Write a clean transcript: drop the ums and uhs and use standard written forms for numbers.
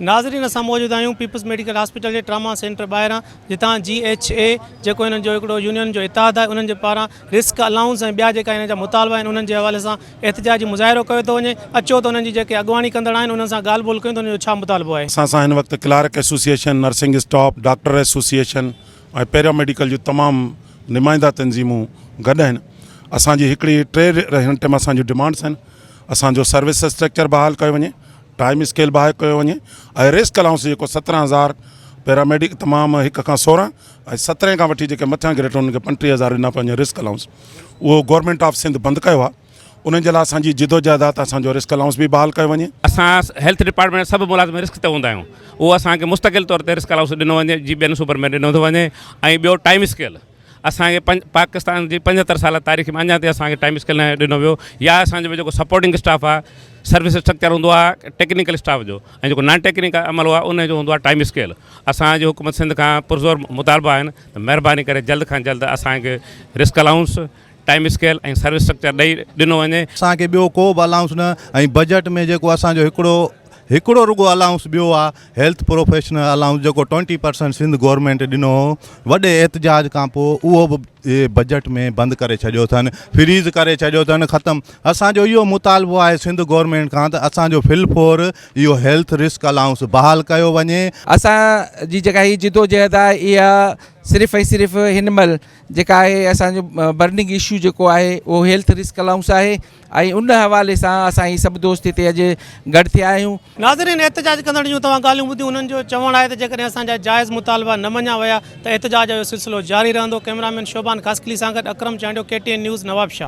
ناظرين اسان موجود آهيون پيپلز ميڊيڪل هاسپيٽل جي ٽراما سينٽر ٻاهران جتان جي ايڇ اي جيڪو انهن جو هڪڙو يونين جو اتحاد آهي انهن جي پاران رسڪ الائونس ۽ ٻيا جيڪا انهن جا مطالبا آهن انهن جي حوالي سان احتجاجي مظاهرو ڪيو ٿو وڃي اچو ته انهن جي جيڪي اڳواڻي ڪندڙ آهن انهن سان ڳالهه ٻولهه ڪيون ته انهن جو ڇا مطالبو آهي. اسان سان هن وقت clerk association, nursing staff, doctor association ۽ paramedical جون تمام نمائنده تنظيمون گڏ آهن. اسان جي هڪڙي ٽي هن ٽيم اسان جون ڊمانڊس آهن اسان جو سروس اسٽرڪچر بحال ڪيو وڃي، ٽائيم اسڪيل بحال ڪيو وڃي ۽ رسڪ الائونس جيڪو 17 هزار پيراميڊڪ تمام هڪ کان 16 ۽ سترهين کان وٺي جيڪي مٿيان گريڊ انهن کي 35 هزار ڏنا پيا وڃن رسڪ الائونس اهو گورنمينٽ آف سنڌ بند ڪيو آهي انهن جي لاء اسان جي جدوجهد آهي ته اسان جو رسڪ الائونس به بحال ڪيو وڃي. اسان هيلٿ ڊپارٽمينٽ جا سڀ ملازم رسڪ تي هوندا آهيون اهو اسان کي مستقل طور تي رسڪ الائونس ڏنو وڃي جي ٻين صوبن ۾ ڏنو ٿو وڃي ۽ ٻيو ٽائيم اسڪيل اسان کي پاڪستان جي 75 سالا تاريخ ۾ اڃا تائين اسان کي ٽائيم اسڪيل ناهي ڏنو ويو يا اسان جو جيڪو سپورٽنگ اسٽاف آهي سروس اسٽرڪچر هوندو آهي ٽيڪنيڪل اسٽاف جو ۽ جيڪو نان ٽيڪنيڪل عملو آهي ان جو هوندو آهي ٽائيم اسڪيل. اسان جي حڪومت سنڌ کان پرزور مطالبا آهن ته مهرباني ڪري جلد کان جلد اسان کي risk allowance, time scale ۽ service structure ڏئي ڏنو وڃي. اسان کي ٻيو ڪو به الائونس نه ۽ بجيٽ ۾ جيڪو اسان جو هڪڙو هڪڙو رڳو الائونس ٻيو آ هيلٿ پروفيشنل الائونس جيڪو ٽوئنٽي پرسنٽ سنڌ گورنمينٽ ڏنو هو وڏي احتجاج کان پوء اهو به بجيٽ ۾ بند ڪري ڇڏيو اٿن فريز ڪري ڇڏيو اٿن ختم اسان جو اهو مطالبو آهي سنڌ گورنمينٽ کان ته اسان جو فل فور اهو هيلٿ رسڪ الائونس بحال ڪيو وڃي. اسان جي جيڪا هي جدوجهد آهي اها صرف ۽ صرف هن مهل جيڪا آهي اسان جو برننگ اشو جيڪو آهي اهو هيلٿ رسڪ الائونس آهي ۽ ان حوالي سان اسان هي سڀ دوست هتي اڄ گڏ ٿيا آهيون. ناظرين احتجاج ڪندڙ جون توهان ڳالهيون ٻڌيون انهن جو چوڻ آهي ته جيڪڏهن اسان جا جائز مطالبا نه مڃيا ويا ته احتجاج جو سلسلو جاري رهندو ڪئميرامين شوبان خاصخيلي سان گڏ Akram Chandio K T N news Nawabshah.